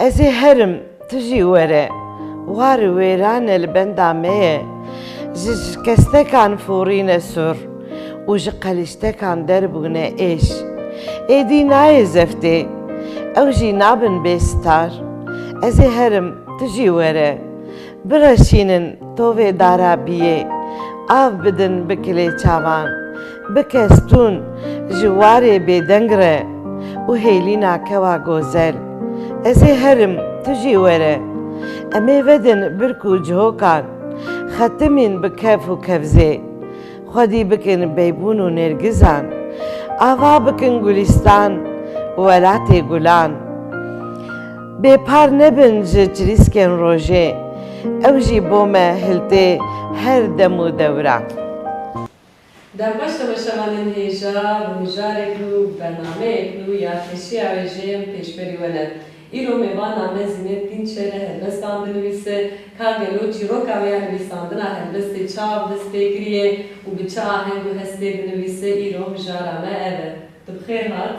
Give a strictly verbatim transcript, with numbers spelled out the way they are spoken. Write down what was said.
Ez ê herim, tu jî were. War wêran e li benda me ye. Ji şikestekan forîne sur û ji qelîştekan derbûne êş. Êdî nayê zeftê, ew jî nabin bê star. Ez ê herim, tu jî were. Bireşînin tovê dara biyê, av bidin bi kilê çavan, bike stûn ji warê bêdeng re û hêlîna kewa gozel. Ez ê herim, tu jî were. Em ê vedin birk û cihokan, xetimîn bi kef û kevzê. Xwedî bikin beybûn û nêrgizan, ava bikin gulîstan, welatê gulan. Bêpar nebin ji çirîskên rojê, ew jî bo me hiltê her dem û dewran. Dembaş temaşevanên hêja, bi mijarek nû, bernameyek nû ya Teşiya Wê Jê em pêşberî we ne. Îro mêvana me Zînet Dînçe li helbestan dinivîse, ka gelo çîroka wê ya nivîsandina helbestê çawa bi dest pê kiriye û bi çi aheng û hestê dinivîse, îro mijara me ev e. Tu bi xêr hat.